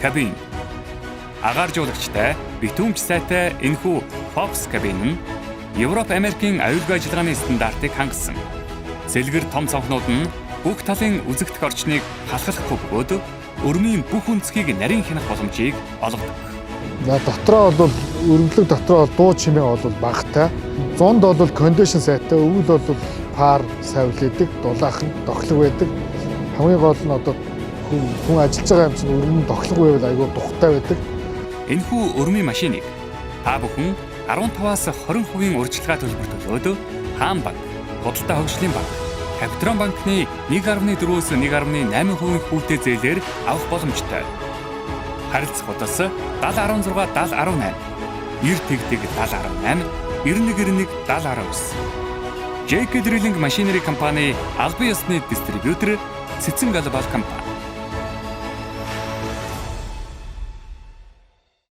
Кабин. Агаар жуулагчтай, битүүмж сайтай энэхүү Fox кабин нь Европ, Америкийн аюулгүй ажиллагааны стандартыг хангасан. Сэлгэр том цонхнууд нь бүх талын үзэгдэх орчныг халахлахгүй бөгөөд өрмийн бүх өнцгийг нарийн хянах боломжийг олгодог. За, дотроо бол өргөмтлөг дотроо бол дуу чимээ бол багатай. Зунд бол кондишн сайтай, өвөл бол пар савлийдэг, дулаахан, тохилог байдаг. Хамгийн гол нь одоо хүн ажиллаж байгаа юм чинь өргөм тохилог байвал айгүй тухтай байдаг. Энэхүү өрмийн машиныг та бүхэн 15-аас 20% урьдчилгаа төлбөр төлөөд Хаан банк, Худалдаа хөгжлийн банк, Капитрон банкны 1.4-өөс 1.8% хүүтэй зээлээр авах боломжтой. Харилцах утас 70 16 70 18, 90 тэгдэг 70 18, 91 91 70 19. JK Drilling Machinery компани албан ёсны дистрибьютор Цэцэн Глобал компани.